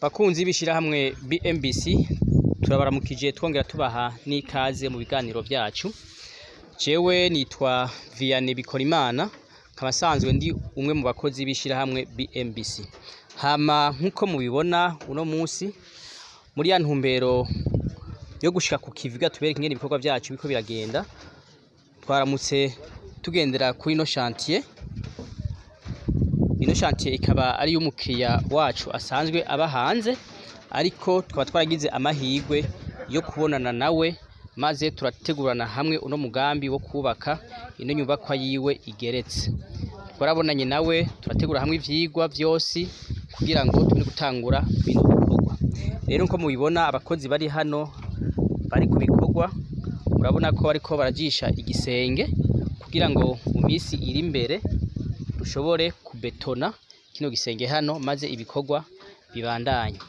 Bakunzi b'ishirahamwe BMBC, turabaramukije twongera tubaha n'ikaze mu biganiro vyacu. Jewe nitwa Vianney Bikorimana, nkaba nsanzwe ndi umwe mu bakozi b'ishirahamwe BMBC. Hama nkuko mubibona, uno munsi muri ya ntumbero yo gushika ku kiviga tubereke ingene ibikorwa vyacu biriko biragenda, twaramutse tugendera kuri ino chantier. Ino chantier ikaba ari y'umukiriya wacu asanzwe aba hanze, ariko tukaba twaragize amahirwe yo kubonana nawe, maze turategurana hamwe uno mugambi wo kubaka ino nyubakwa yiwe igeretse. Twarabonanye nawe, turategura hamwe ivyigwa vyose kugira ngo tubone gutangura bino bikorwa. Rero nko mubibona, abakozi bari hano bari ku bikorwa, murabona ko bariko barajisha igisenge kugira ngo mu minsi iri imbere dushobore kubetona kino gisenge hano, maze ibikorwa bibandanye.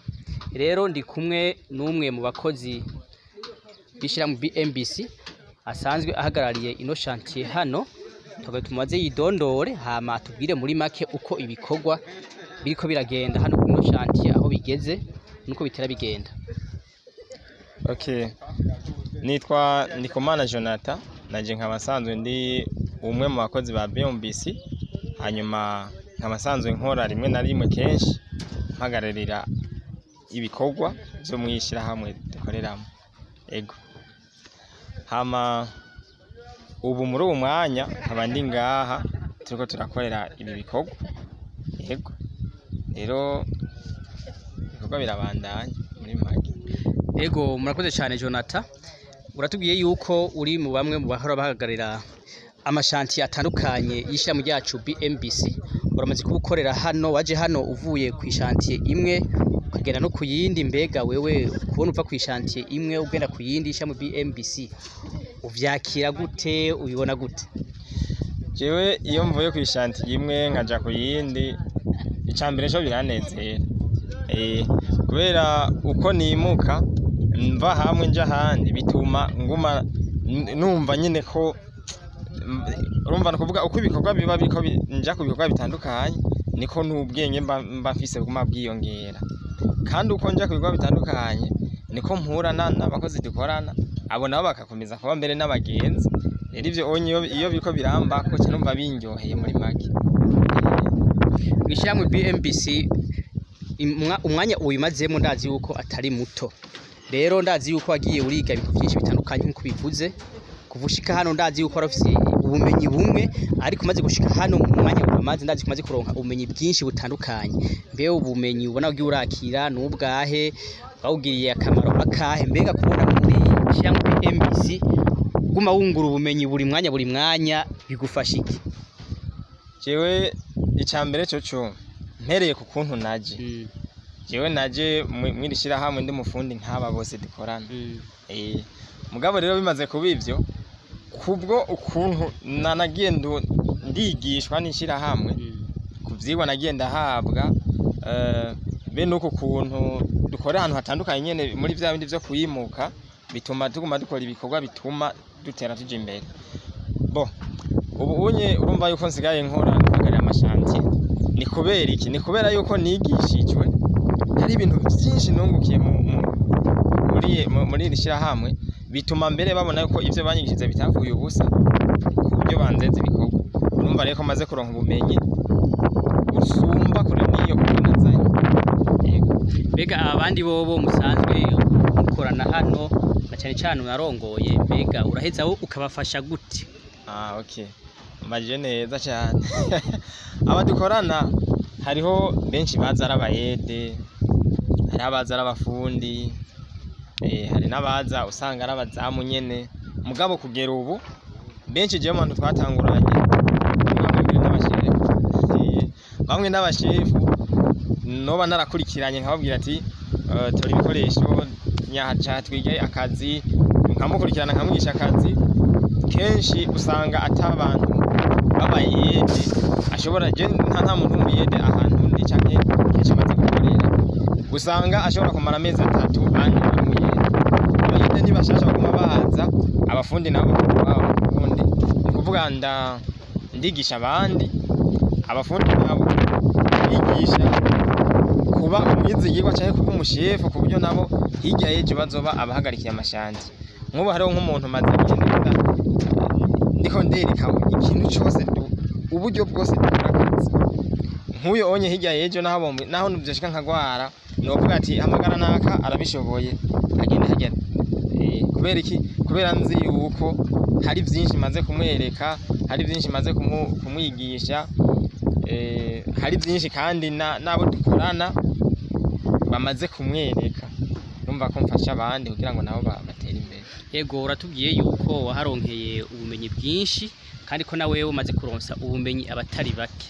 Rero ndi kumwe n'umwe mu bakozi b'ishirahamwe BMBC asanzwe ahagarariye ino chantier hano. Tukaba tumaze yidondore, hama atubwire muri make uko ibikorwa biriko biragenda hano kuri ino chantier, aho bigeze nuko bitera bigenda. Okay. Nitwa Ndikumana Jonathan, naje nkaba nsanzwe ndi umwe mu bakozi ba BMBC, hanyuma nkaba nsanzwe nkora rimwe na rimwe kenshi mpagararira ibikorwa vyo mw'ishirahamwe dukoreramo. Ego. Hama ubu muri uwu mwanya nkaba ndi ngaha turiko turakorera ibi bikorwa. Ego. Rero ibikorwa birabandanya muri make. Ego, murakoze cyane Jonathan. Uratubwiye yuko uri mu bamwe mu bahora bahagararira ama chantier atandukanye y'ishirahamwe ryacu BMBC. Uramaze kubukorera hano, waje hano uvuye ku chantier imwe ukagenda no ku yindi. Mbega wewe kubona uva ku chantier imwe ugenda ku yindi y'ishirahamwe BMBC, uvyakira gute, ubibona gute? Jewe iyo mvuye ku chantier imwe nkaja ku yindi, icambere co biranezera. Kubera uko nimuka mva hamwe nja ahandi bituma nguma numva nyine ko urumva, ni ukuvuga uko ibikorwa biba biriko nja ku bikorwa bitandukanye, niko n'ubwenge mba mfise buguma bwiyongera. Kandi uko nja ku bikorwa bitandukanye niko mpura n'abakozi dukorana, abo nabo bagakomeza kuba mbere n'abagenzi. Rero ivyo onye iyo biriko birambako ca numva bindyoheye muri make. Mw'ishirahamwe BMBC umwanya uyimazemo ndazi yuko atari muto. Rero ndazi yuko wagiye uriga ibintu byinshi bitandukanye nkuko bivuze. Kuva ushika hano ndazi yuko wari ufise ubumenyi bumwe, ariko umaze gushika hano mu mwanya wamaze ndazi ko umaze kuronka ubumenyi bwinshi butandukanye. Mbe ubumenyi ubona ugiye urakira n'ubwahe, bwawugiriye akamaro akahe? Mbega kubona muri ishirahamwe BMBC guma wungura ubumenyi buri mwanya buri mwanya bigufasha iki? Jewe icambere coco mpereye ku kuntu naje, jewe naje mw'iri shirahamwe ndi umufundi nk'aba bose dukorana. Mugabo rero bimaze kuba ivyo, kubwo ukuntu nagiye ndigishwa n'ishirahamwe, ku vyigwa nagiye ndahabwa, be nuko kuntu dukora ahantu hatandukanye nyene muri vya bindi vyo kuyimuka, bituma tuguma dukora ibikorwa bituma dutera tuja imbere. Bo ubu unye urumva yuko nsigaye nkora mpagarira ama chantier. Ni kubera iki? Ni kubera yuko nigishijwe, hari ibintu vyinshi nungukiye muri iri shirahamwe, bituma mbere babona yuko ivyo banyigishije bitavuye ubusa, ku buryo banzeza ibikorwa. Urumva rero ko maze kuronka ubumenyi busumba kure n'iyo ubu nazanye. Yego. Mbega abandi bobo musanzwe mukorana hano, na cyane cyane unarongoye, mbega uraheza wo ukabafasha gute? Ah, okay. Mbajije neza cyane. Aba dukorana hariho benshi baza ari abayede, hariho abaza ari abafundi, hari n'abaza usanga ari abazamu nyene. Mugabo kugera ubu benshi jewe mu bantu twatanguranye, bamwe mbere n'abashefu. Bamwe n'abashefu noba narakurikiranye nkababwira ati tora ibikoresho nyahaca twige akazi, nkamukurikirana nkamwigisha akazi. Kenshi usanga ata abantu b'abayede ashobora, je nta muntu w'umuyede ahantu ndi canke kenshi maze gukorera usanga ashobora kumara amezi 3 ane ari umuyede. Abayede ni bashasha baguma baza, abafundi nabo baba abafundi. Ni ukuvuga ndigisha abandi, abafundi nabo bigisha ku Kuba umwizigirwa canke kuba umushefu, ku buryo nabo hirya y'ejo bazoba abahagarikiye amashanti. Nk'ubu hariho nk'umuntu maze igihe ndiko ndereka ikintu cose, uburyo bwose dukora akazi. Nk'uyo onye hirya y'ejo naho vyoshika nkagwara, novuga ati hamagara naka arabishoboye, agende harya. Kubera iki? Kubera nzi yuko hari vyinshi maze kumwereka, hari vyinshi maze kumwigisha, hari vyinshi kandi n'abo dukorana bamaze kumwereka. Urumva ko mfasha abandi kugira ngo nabo batere imbere. Yego, uratubwiye yuko waharonkeye ubumenyi bwinshi kandi ko nawe umaze kuronsa ubumenyi abatari bake.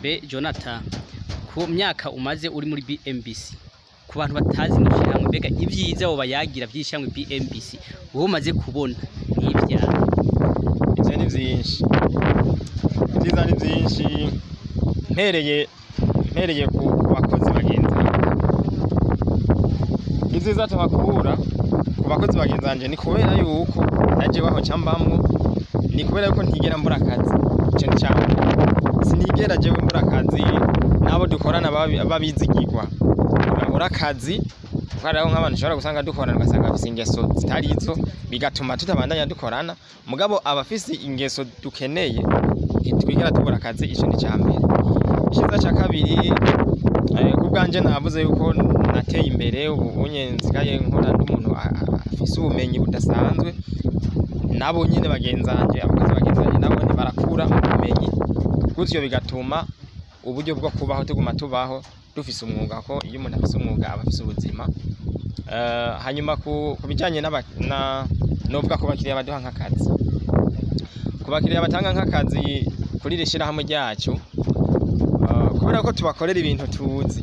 Be Jonathan, ku myaka umaze uri muri BMBC, ku bantu batazi ino shirahamwe, mbega ivyiza wobayagira vy'ishirahamwe BMBC wowe umaze kubona ni ivyahe? Ivyo ni vyinshi, ivyiza ni vyinshi. Mpereye ku bakozi bagenzi banje, ivyiza tubakura ku bakozi bagenzi banje ni kubera yuko naje waho cambamwo, ni kubera yuko ntigera mbura akazi. Ico ni cambere, sinigera jewe mbura akazi, n'abo dukorana babizigirwa ntibabura akazi, kuko hariho nk'abantu ushobora gusanga dukorana ugasanga bafise ingeso zitari izo, bigatuma tutabandanya dukorana. Mugabo abafise ingeso dukeneye ntitwigera tubura akazi. Ico ni icambere. Iciza ca kabiri, ku bwanje navuze yuko nateye imbere. Ubu unye nsigaye nkora n'umuntu afise ubumenyi budasanzwe. Nabo nyene bagenzanje, abakozi bagenzanje nabo nyene barakura mu bumenyi, gutyo bigatuma uburyo bwo kubaho tuguma tubaho dufise umwuga, ko iyo umuntu afise umwuga aba afise ubuzima. Hanyuma ku bijanye na novuga ku bakiriya baduha nk'akazi, ku bakiriya batanga nk'akazi kuri iri shirahamwe ryacu, kubera ko tubakorera ibintu tuzi,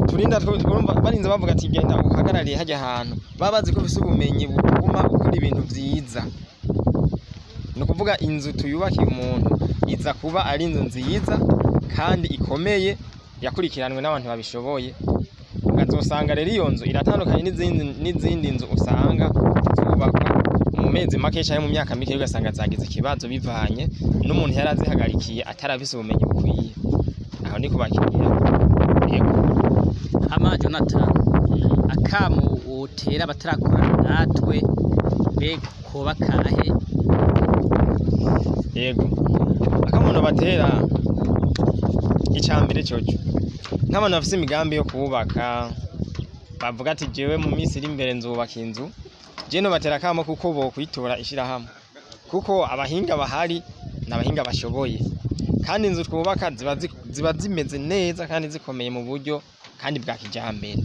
turinda urumva barinze bavuga ati genda uhagarariye hajya ahantu, baba bazi ko ufise ubumenyi butuma ukora ibintu vyiza. Ni ukuvuga inzu tuyubakiye umuntu iza kuba ari inzu nziza kandi ikomeye, yakurikiranwe n'abantu babishoboye. Ukazosanga rero iyo nzu iratandukanye n'izindi nzu usanga zubakwa mu mezi make canke mu myaka mike, ugasanga zagize ikibazo bivanye n'umuntu yari azihagarikiye atarafise ubumenyi bukwiye. Aho ni ku bakiriya, yego. Hama Jonathan, akamo wotera abatarakorana natwe be koba kahe? Yego, akamono batera, icambere coco nk'abantu bafise imigambi yo kubaka, bavuga ati jewe mu minsi iri imbere nzubaka inzu, je nobatera akamo kuko bokwitura ishirahamwe, kuko abahinga bahari ni abahinga bashoboye, kandi inzu twubaka ziba zimeze neza kandi zikomeye mu buryo kandi bwa kijambere.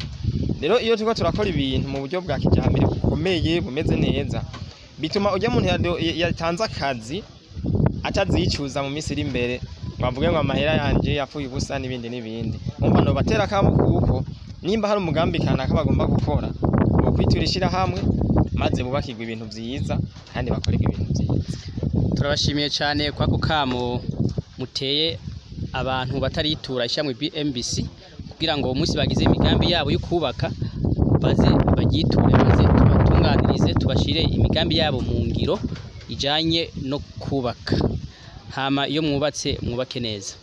Rero iyo turiko turakora ibintu mu buryo bwa kijambere bukomeye bumeze neza, bituma urya muntu yatanze akazi atazicuza mu minsi iri imbere, bavuge ngo amahera yanje yapfuye ubusa n'ibindi n'ibindi. Umva, nobatera akamo kuko nimba hari umugambi kanaka bagomba gukora, bokwitura ishirahamwe maze bubakirwe ibintu vyiza kandi bakorerwe ibintu vyiza. Turabashimiye cyane kwako kamo muteye abantu bataritura ishyirahamwe BMBC, kugira ngo umunsi bagize imigambi yabo yo kubaka baze bagyiture, maze tubatunganirize, tubashire imigambi yabo mu ngiro ijanye no kubaka. Hama iyo mwubatse mwubake neza.